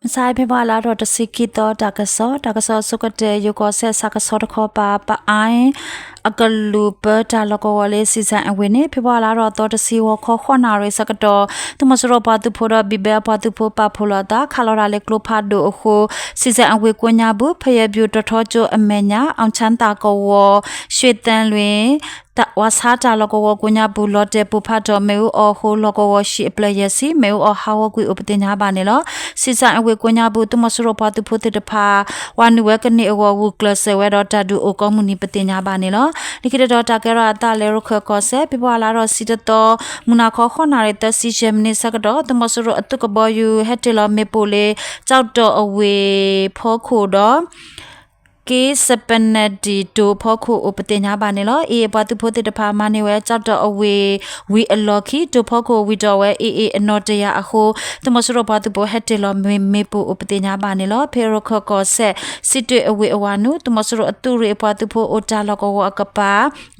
လၢမုၢ်ဆါ ဖဲဖ့ၤဘြူၤအါရံၤလါထီၣ်တဆံခံသီ တၢ်ကစီၣ်, တၢ်ကစီၣ်အဆိကတၢၢ် ယိၤကီၢ်စဲၣ် ဆၣ်ကဆီတခီပၤ ပအါအကလုာ်ပၢတၢ်လီၢ်ကဝီၤလၢ စံၣ်စၣ်အဝ့ၢ်န့ၣ် ဖ့ၤဘြူၤအါရံၤလါထီၣ်သီတဆံ ဂီၤခီဃိးနၣ်ရံၣ်ဆၢကတီၢ် သုးမီၤစိရိၤပှၤသုးဖိဒီး ဘံၣ်ဘဲအပှၤသုးဖိပာ်ဖှိၣ်လိာ်အသး ခးလီၤတၢ်လၢကျိဖးဒိၣ်အဃိ စံၣ်စၣ်အဝ့ၢ်ကိးညါပူၤ ဖယဲၣ်ပၠူၣ်တထီကၠိအမဲာ်ညါ အီၣ်ဆၣ်သၣ်ကဝီၤ ရွှ့ၣ်သၢလွ့ၣ် ဝၣ်ဆါတၢ်လီၢ်ကဝီၤကိးညါပူၤ လီၤတဲာ်ပိၢ်ဖးထီၣ် မ့ၣ်အူအီၣ်အဃိ လီၢ်ကဝီၤဟံၣ်အဖျၢၣ်ယဲၢ်ဆံ မ့ၣ်အူအီၣ်ဟးဂီၤကွံာ်အိၣ်ပသ့ၣ်ညါဘၣ်န့ၣ်လီၤ. စံၣ်စၣ်အဝ့ၢ်ကိးညါပူၤ သုးမီၤစိရိၤပှၤသုးဖိသ့ၣ်တဖၣ် ဝၤနုာ်ဝဲကန့ၢ်အဂီၢ် ဂုာ်ကျဲးစၢးဝဲဒီးတၢ်ဒုးအိၣ်ကိးမုၢ်နံၤပသ့ၣ်ညါဘၣ်န့ၣ်လီၤ. လၢခံတတီၤ တၢ်ကဲထီၣ်အသးလၢ ရခၢၣ်ကီၢ်စဲၣ် ဖ့ၤဘြူၤအါရံၤလါထီၣ်တဆံတသီ မုၢ်နၤခီဃိးနၣ်ရံၣ်သၢဆံယဲၢ်မံးနံးဆၢကတီၢ် သုးမီၤစိရိၤအသုးကဘီယူၤ ဟဲတ့ၢ်လီၤမ့ၣ်ပိၢ်လၢ ကၠီၣ်တီၣ်အဝ့ၢ်ဖီခိၣ်ဒီး က့စပနဲဒံၣ်တိၤဖီခိၣ်အိၣ်ပသ့ၣ်ညါဘၣ်န့ၣ်လီၤ. အ့ၣ်အ့ၣ်ပှၤသုးဖိသ့ၣ်တဖၣ် မၤန့ၢ်ဝဲ ကၠီၣ်တီၣ်အဝ့ၢ်ဝံၤအလီၢ်ခံ တိၤဖီခိၣ်ဝံၤထီၣ်ဝဲ အ့ၣ်အ့ၣ်အနီၣ်တယာ်အဃိ သုးမီၤစိရိၤပှၤသုးဖိဟဲတ့ၢ်လီၤမ့ၣ်ပိၢ်အိၣ်ပသ့ၣ်ညါဘၣ်န့ၣ်လီၤ. ဖဲရခၢၣ်ကီၢ်စဲၣ် စံးတွ့ၣ်အဝ့ၢ်အဝၤနုာ် သုးမီၤစိရိၤအသုးရ့ၣ်အပှၤသုးဖိအိၣ်တၢ်လီၢ်ကဝီၤအကပၤ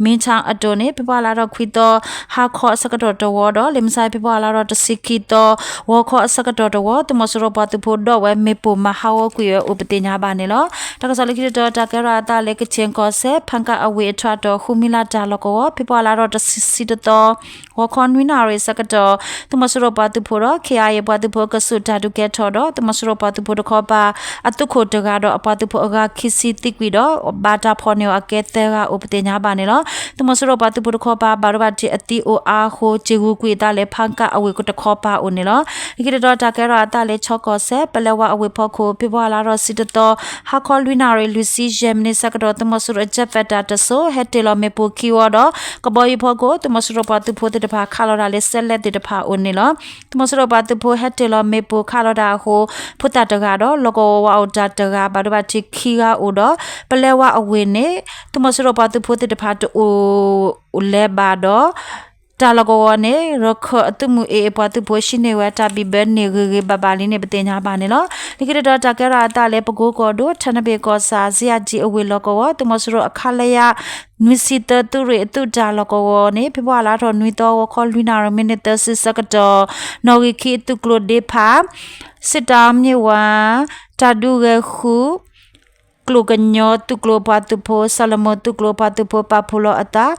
မ့ၣ်ထၣ်အတိၢ်န့ၣ် ဖ့ၤဘြူၤအါရံၤလါထီၣ်ခွံသီ ဟါခီအဆၢကတီၢ်တဝီဒီး လၢမုၢ်ဆါ ဖ့ၤဘြူၤအါရံၤလါထီၣ်တဆံခံသီ ဂီၤခီအဆၢကတီၢ်တဝီ သုးမီၤစိရိၤပှၤသုးဖိဒီးဝဲမ့ၣ်ပိၢ်မၤဟးဂီၤကွံာ်ဝဲအိၣ်ပသ့ၣ်ညါဘၣ်န့ၣ်လီၤ. တၢ်ကစီၣ်လၢခံတတီၤ တၢ်ကဲထီၣ်အသးလၢ ကခ့ၣ်ကီၢ်စဲၣ် ဖၣ်ကၣ်အဝ့ၢ်အထွးတီၤ ဃုမံလါတၢ်လီၢ်ကဝီၤ ဖ့ၤဘြူၤအါရံၤလါထီၣ်တဆံတသီ ဂီၤခီနွံနၣ်ရံၣ်ဆၢကတီၢ် သုးမီၤစိရိၤပှၤသုးဖိဒီး ခ့ၣ်အါအ့ၣ်ပှၤသုးဖိအကဆူးတၢ်ဒုးကဲထီၣ်ဒီး သုးမီၤစိရိၤပှၤသုးဖိတခီပၤ အသုးခိၣ်တဂၤဒီးအပှၤသုးဖိအဂၤခံဆံသံကွံာ်ဒီး ဘၣ်တၢ်ဖီၣ်န့ၢ်အီၤအကဲသၢဂၤအိၣ်ပသ့ၣ်ညါဘၣ်န့ၣ်လီၤ. သုးမီၤစိရိၤပှၤသုးဖိတခီပၤ ဘၣ်ဒိဘၣ်ထံးအသံအိၣ်အါအဃိ စ့ၢ်ဂုာ်ကွံာ်အသးလၢ ဖၣ်ကၣ်အဝ့ၢ်တခီပၤအိၣ်န့ၣ်လီၤ. လၢခံတတီၤ တၢ်ကဲထီၣ်အသးလၢ ခၠီကီၢ်စဲၣ် ပလဲဝါအဝ့ၢ်ဖီခိၣ် ဖ့ၤဘြူၤအါရံၤလါထီၣ်တဆံတသီ ဟါခီလွံၢ်နၣ်ရံၣ်လွံၢ်ဆံယဲၢ်မံးနံးဆၢကတီၢ် သုးမီၤစိရိၤအjet fighterတစိၤ ဟဲတ့ၢ်လီၤမ့ၣ်ပိၢ်ခံဝီဒီး ကဘီယူၤဖီခိၣ် သုးမီၤစိရိၤပှၤသုးဖိသ့ၣ်တဖၣ် ခးလီၤတၢ်လၢစဲးလဲးသ့ၣ်တဖၣ်အိၣ်န့ၣ်လီၤ. သုးမီၤစိရိၤပှၤသုးဖိဟဲတ့ၢ်လီၤမ့ၣ်ပိၢ်ခးလီၤတၢ်အဃိ ဖိသၣ်တဂၤဒီး လီၢ်ကဝီၤဝၤအိၣ်တၢ်တဂၤ ဘၣ်ဒိဘၣ်ထံးခံဂၤအိၣ်ဒီး ပလဲဝါအဝ့ၢ်န့ၣ် သုးမီၤစိရိၤပှၤသုးဖိသ့ၣ်တဖၣ်တအိၣ်လၢၤဘၣ်ဒီး တၢ်လီၢ်ကဝီၤန့ၣ် ရခၢၣ်အသုးမုၢ်အ့ၣ်အ့ၣ်ပှၤသုးဖိဟံးန့ၢ်ဝဲတၢ်ဘံၣ်ဘၢန့ၢ်ဂ့ၤဂ့ၤဘၣ်ဘၣ်လံန့ၣ် ပသ့ၣ်ညါဘၣ်န့ၣ်လီၤ. လၢခံတတီၤ တၢ်ကဲထီၣ်အသးလၢ ပကိကီၢ်ဒိၣ် ထၢနဘ့ၣ်ကီၢ်ဆၣ် စံယၣ်ကၠံအဝ့ၢ်လီၢ်ကဝီၤ သုးမီၤစိရိၤအခလရ နွံဆံသၢသုးရ့ၣ်အသုးတၢ်လီၢ်ကဝီၤန့ၣ် ဖ့ၤဘြူၤအါရံၤလါထီၣ်နွံသီ ဂီၤခီလွံၢ်နၣ်ရံၣ်မံးနံးသၢဆံဆၢကတီၢ် နီၣ်ဂံၢ်ခံအသုးကျိၤဒ့ဖး စစ်တောင်းမြစ်ဝ တၢ်ဒုးဂဲၤဃုာ် ကျိၣ်ကညီသုးကျိၤပှၤသုးဖိ စီၤလမူသုးကျိၤပှၤသုးဖိပာ်ဖှိၣ်လီၤအသး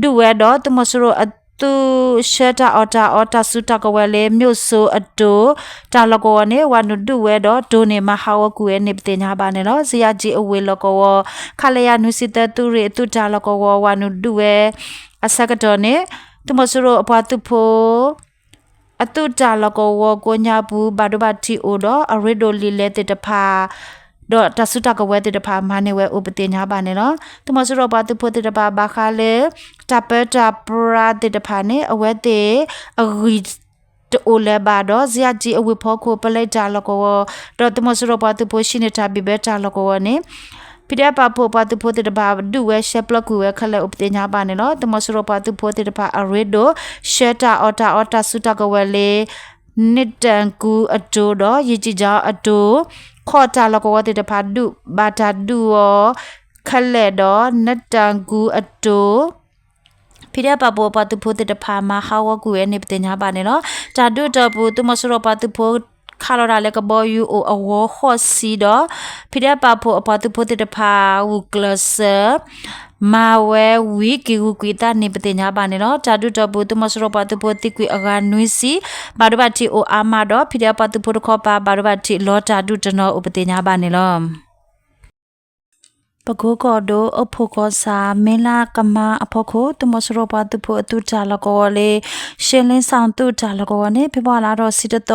ဒုးဝဲဒီး သုးမီၤစိရိၤအသုးဆှၢတၢ်အီၣ်တၢ်အီတၢ်စုတၢ်ကဝဲၤလၢ မျိၣ်စိအတိၤ တၢ်လီၢ်ကဝီၤန့ၣ် ဝၤနုာ်ဒုးဝဲဒီးတိၤန့ၣ် မၤဟးဂီၤကွံာ်ဝဲန့ၣ် ပသ့ၣ်ညါဘၣ်န့ၣ်လီၤ. စံယၣ်ကၠံအဝ့ၢ်လီၢ်ကဝီၤ ခလရ နွံဆံသၢသုးရ့ၣ်အသုးတၢ်လီၢ်ကဝီၤ ဝၤနုာ်ဒုးဝဲအဆၢကတီၢ်န့ၣ် သုးမီၤစိရိၤအပှၤသုးဖိ အသုးတၢ်လီၢ်ကဝီၤကိးညါပူၤ ဘၣ်ဒိဘၣ်ထံးအိၣ်ဒီး အရ့ဒိၣ်လံာ်လဲၢ်သ့ၣ်တဖၣ် ဒီးတၢ်စုတၢ်ကဝဲၤသ့ၣ်တဖၣ် မၤန့ၢ်ဝဲအိၣ်ပသ့ၣ်ညါဘၣ်န့ၣ်လီၤ. သုးမီၤစိရိၤပှၤသုးဖိသ့ၣ်တဖၣ် ဘၣ်ဃးလၢ တၢ်ပၢတၢ်ပြးသ့ၣ်တဖၣ်န့ၣ် အဝဲသ့ၣ်အဂံၢ်တအိၣ်လၢၤဘၣ်ဒီး စံယၣ်ကၠံအဝ့ၢ်ဖီခိၣ် ပလဲတၢ်လီၢ်ကဝီၤ ဒီးသုးမီၤစိရိၤပှၤသုးဖိဟံးန့ၢ်တၢ်ဘံၣ်ဘၢတၢ်လီၢ်ကဝီၤန့ၣ် ဖံးဒဲးပာ်ဖှိၣ်ပှၤသုးဖိသ့ၣ်တဖၣ် ဒုးဝဲရှဲပျီကွံာ်ဝဲခဲလၢာ်အိၣ်ပသ့ၣ်ညါဘၣ်န့ၣ်လီၤ. သုးမီၤစိရိၤပှၤသုးဖိသ့ၣ်တဖၣ်အရ့ဒိၣ် ဆှၢတၢ်အီၣ်တၢ်အီတၢ်စုတၢ်ကဝဲၤလၢ နတၢၣ်ကူအတိၤဒီး ယံာ်ကံၣ်ကၠီအတိၤ ခီၣ်တၢ်လီၢ်ကဝီၤသ့ၣ်တဖၣ် ဒုးဘၣ်တၢ်ဒုးအီၤခဲလၢာ်ဒီး နတၢၣ်ကူအတိၤ ဖံးဒဲးပာ်ဖှိၣ်ပှၤသုးဖိသ့ၣ်တဖၣ် မၤဟးဂီၤကွံာ်ဝဲန့ၣ် ပသ့ၣ်ညါဘၣ်န့ၣ်လီၤ. တၢ်ဒုးအတီၢ်ပူၤ သုးမီၤစိရိၤပှၤသုးဖိ ခးလီၤတၢ်လၢကဘီယူၤအိၣ်အဂီၤဃိးဆံဒီး ဖံးဒဲးပာ်ဖှိၣ်အပှၤသုးဖိသ့ၣ်တဖၣ် ဂုာ်ကျဲးစၢး မၤဝဲဝံၤ က့ၤဂုာ်ကွံာ်အသးန့ၣ် ပသ့ၣ်ညါဘၣ်န့ၣ်လီၤ. တၢ်ဒုးအတီၢ်ပူၤ သုးမီၤစိရိၤပှၤသုးဖိသံကွံာ်အဂၤနွံဆံ ဘၣ်ဒိဘၣ်ထံးအိၣ်အါမးဒီး ဖံးဒဲးပှၤသုးဖိတခီပၤ ဘၣ်ဒိဘၣ်ထံးလီၤတၢ်ဒုးတနီၤအိၣ်ပသ့ၣ်ညါဘၣ်န့ၣ်လီၤ. ပကိကီၢ်ဒိၣ် အိၣ်ဖှိၣ်ကီၢ်ဆၣ် မ့လးကမါအဖီခိၣ် သုးမီၤစိရိၤပှၤသုးဖိအသုးတၢ်လီၢ်ကဝီၤလၢ ရှ့လ့စီၣ်သုးတၢ်လီၢ်ကဝီၤန့ၣ် ဖ့ၤဘြူၤအါလါထီၣ်တဆံတသီ ဂီ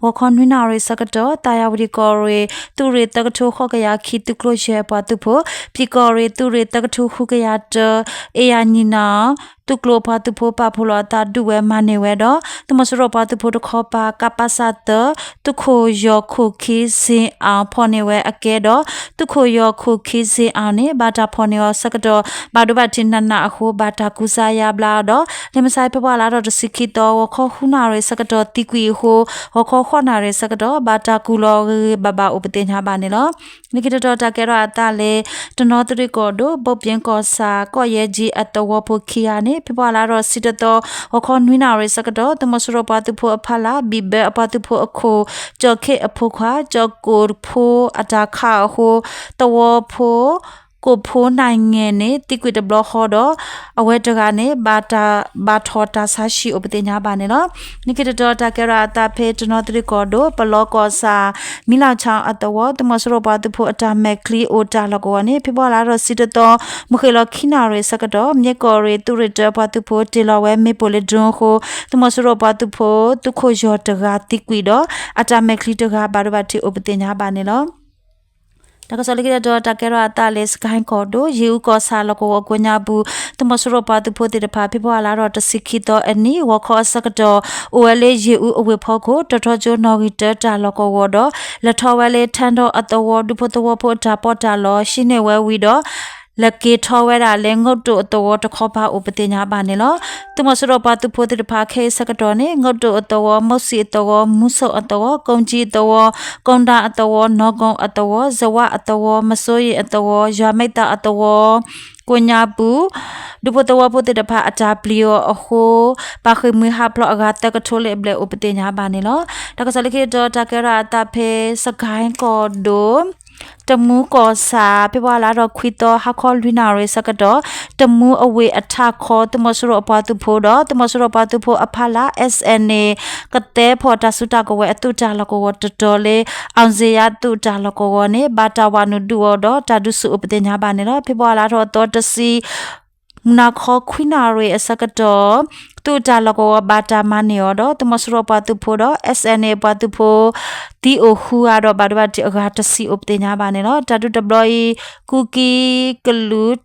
ၤခီနွံနၣ်ရံၣ်ဆၢကတီၢ် သးယၤဝတံၣ်ကီၢ်ရ့ၣ် သုးရ့ၣ်သၢကထိဃိးကယၤခံ သုးကျိၤယဲၢ်အပှၤသုးဖိ ဖံးကီၢ်ရ့ၣ်သုးရ့ၣ်သၢကထိဃုကယၤတၢ အ့ၣ်ယၤနံၣ်နီၣ် သုးကျိၤပှၤသုးဖိပာ်ဖှိၣ်လီၤအသးဒုးဝဲမၤန့ၢ်ဝဲဒီး သုးမီၤစိရိၤပှၤသုးဖိတခီပၤ ကပစသၢ သုးခိၣ်ယီၤခိၣ်ခံစ့အၣ် ဖီၣ်န့ၢ်ဝဲအကဲဒီး သုးခိၣ်ယီၤခိၣ်ခံစ့အၣ်န့ၣ် ဘၣ်တၢ်ဖီၣ်န့ၢ်အီၤဆၢကတီၢ် ဘၣ်ဒိဘၣ်ထံးနးနးအဃိ ဘၣ်တၢ်ကူစါယါဘျါဒီး လၢမုၢ်ဆါ ဖ့ၤဘြူၤအါလါထီၣ်တဆံခံသီ ဂီၤခီဃုနၣ်ရံၣ်ဆၢကတီၢ်သံကွံာ်အဃိ ဂီၤခီဃိးနၣ်ရံၣ်ဆၢကတီၢ် ဘၣ်တၢ်ကူးလီၤဂ့ၤဂ့ၤဘၣ်ဘၣ်အိၣ်ပသ့ၣ်ညါဘၣ်န့ၣ်လီၤ. လၢခံတတီၤ တၢ်ကဲထီၣ်အသးလၢ တနီသရံၣ်ကီၢ်ဒိၣ် ဘိၣ်ပၠ့ကီၢ်ဆၣ် ကီၢ်ယဲၢ်ကၠံအသဝီဖိခံဂၤန့ၣ် ဖဲဖ့ၤဘြူၤအါရံၤလါထီၣ်တဆံတသီ ဂီၤခီနွံနၣ်ရံၣ်ဆၢကတီၢ် သုးမီၤစိရိၤပှၤသုးဖိအဖီလာ် ဘံၣ်ဘၢအပှၤသုးဖိအခိၣ် ကၠီၣ်ခ့ၣ်အဖိခွါ ကၠီၣ်ကိၣ်ဖိအတၢ်ခးအဃိ သဝီဖိ ကိၣ်ဖိနၢ်ငဲၢ်န့ၣ် သံကွံာ်တဘျီဃီဒီး အဝဲတဂၤန့ၣ် ဘၣ်ထီၣ်တၢ်ဆါဟံၣ်အိၣ်ပသ့ၣ်ညါဘၣ်န့ၣ်လီၤ. လၢခံတတီၤတၢ်ကဲထီၣ်အသးဖဲတနီသရံၣ်ကီၢ်ဒိၣ် ပလီကီၢ်ဆၣ် မံလၣ်ခၠါအသဝီ သုးမီၤစိရိၤပှၤသုးဖိအတၢ်မဲာ်ချံအိၣ်တၢ်လီၢ်ကဝီၤန့ၣ် ဖ့ၤဘြူၤအါရံၤလါထီၣ်တဆံတသီ မုၢ်ဃ့ၢ်လီၤခံနၣ်ရံၣ်ဆၢကတီၢ် မၠ့ကီၢ်ရ့ၣ် သုးရ့ၣ်တၢပှၤသုးဖိတ့ၢ်လီၤဝဲမ့ၣ်ပိၢ်လၢ drone အဃိ သုးမီၤစိရိၤပှၤသုးဖိ သုးခိၣ်ယီၤတဂၤသံကွံာ်ဒီး အတၢ်မဲာ်ချံတဂၤဘၣ်ဒိဘၣ်ထံးအိၣ်ပသ့ၣ်ညါဘၣ်န့ၣ်လီၤ. တၢ်ကစီၣ်လၢခံတတီၤတၢ်ကဲထီၣ်အသးလၢ စကဲၣ်ကီၢ်ဒိၣ် ယ့ၣ်အူကီၢ်ဆၣ်လီၢ်ကဝီၤကိးညါပူၤ သုးမီၤစိရိၤပှၤသုးဖိသ့ၣ်တဖၣ် ဖ့ၤဘြူၤအါရံၤလါထီၣ်တဆံခံသီအနံၤ ဂီၤခီအဆၢကတီၢ် အိၣ်ဝဲလၢယ့ၣ်အူအဝ့ၢ်ဖီခိၣ် တီၤထီကၠိနီၣ်ဂံၢ်တၢတၢ်လီၢ်ကဝီၤဒီး လဲၤထီၣ်ဝဲလၢ ထၣ်ဒီၣ်အသဝီ ဒူဖိသဝီဖိအတၢ်ပီးတၢ်လီ ဟံးန့ၢ်ဝဲဝံၤဒီး လဲၤက့ၤထီၣ်ဝဲဒၣ်လၢ ငူးတိၣ်အသဝီတခီပၤအိၣ်ပသ့ၣ်ညါဘၣ်န့ၣ်လီၤ. သုးမီၤစိရိၤပှၤသုးဖိသ့ၣ်တဖၣ်ခဲအံၤဆၢကတီၢ်န့ၣ် ငူးတိၣ်အသဝီ မုၢ်ဆံၣ်အသဝီ မူဆိၣ်အသဝီ ကိကၠံအသဝီ ကိးဒါအသဝီ နီၢ်ကိၣ်အသဝီ စဝါအသဝီ မစိယ့ၣ်အသဝီ ယွၤမဲာ်သၣ်အသဝီ ကိးညါပူၤ ဒူဖိသဝီဖိသ့ၣ်တဖၣ်အတၢ်ပျံၤအီၤအဃိ ပာ်ဃ့ၢ်မှံဟးဖျိးအဂၤသၢကထိလၢအဘျဲၣ်အိၣ်ပသ့ၣ်ညါဘၣ်န့ၣ်လီၤ. တၢ်ကစီၣ်လၢခံတတီၤတၢ်ကဲထီၣ်အသးဖဲ စကဲၣ်ကီၢ်ဒိၣ် တမူကီၢ်ဆၣ် ဖ့ၤဘြူၤအါရံၤလါထီၣ်ခွံသီ ဟါခီလွံၢ်နၣ်ရံၣ်ဆၢကတီၢ် တမူအဝ့ၢ်အထးခီ သုးမီၤစိရိၤအပှၤသုးဖိဒီး သုးမီၤစိရိၤပှၤသုးဖိအဖီလာ် SNA ကသဲဖီၣ်တၢ်စုတၢ်ကဝဲၤအသုးတၢ်လီၢ်ကဝီၤတတီၤလၢ အောင်ဇေယျ သုးတၢ်လီၢ်ကဝီၤန့ၣ် ဘၣ်တၢ်ဝးနုာ်ဒုးအီၤဒီး တၢ်ဒုးဆူၣ်အိၣ်ပသ့ၣ်ညါဘၣ်န့ၣ်လီၤ. ဖ့ၤဘြူၤအါရံၤလါထီၣ်အသီတဆံ မုၢ်နၤခီခွံနၣ်ရံၣ်အဆၢကတီၢ် သုးတၢ်လီၢ်ကဝီၤဘၣ်တၢ်မၤန့ၢ်အီၤဒီး သုးမီၤစိရိၤပှၤသုးဖိဒီး SNA ပှၤသုးဖိ သံအိၣ်ဃုဂၤဒီး ဘၣ်ဒိဘၣ်ထံးအဂၤတဆံအိၣ်ပသ့ၣ်ညါဘၣ်န့ၣ်လီၤ. တၢ်ဒုးတဘျီအံၤ ကူကံကလူး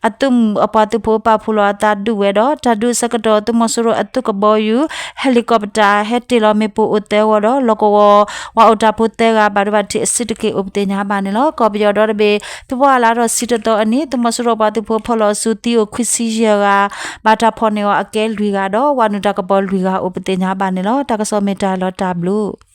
အသုးမုၢ်အပှၤသုးဖိပာ်ဖှိၣ်လီၤအသးဒုးဝဲဒီး တၢ်ဒုးအဆၢကတီၢ် သုးမီၤစိရိၤအသုးကဘီယူၤ helicopter ဟဲတ့ၢ်လီၤမ့ၣ်ပိၢ်အိၣ်သၢဂီၤဒီး လီၢ်ကဝီၤ ပှၤအိၣ်တၢ်ဖိသၢဂၤ ဘၣ်ဒိဘၣ်ထံးအဆံးတက့ၢ်အိၣ်ပသ့ၣ်ညါဘၣ်န့ၣ်လီၤ. ကီၢ်ပယီၤဒီတဘ့ၣ် ဖ့ၤဘြူၤအါရံၤလါထီၣ်တဆံတသီအနံၤ သုးမီၤစိရိၤပှၤသုးဖိဖီၣ်လီၤအစုသံအိၣ်ခွံဆံယဲၢ်ဂၤ ဘၣ်တၢ်ဖီၣ်န့ၢ်အီၤအကဲလွံၢ်ဂၤဒီး ဝးနုာ်တၢ်ကပီၤလွံၢ်ဂၤအိၣ်ပသ့ၣ်ညါဘၣ်န့ၣ်လီၤ. တၢ်ကစီၣ်မ့ၢ်တၢ်လီၤတၢ်ဘျုး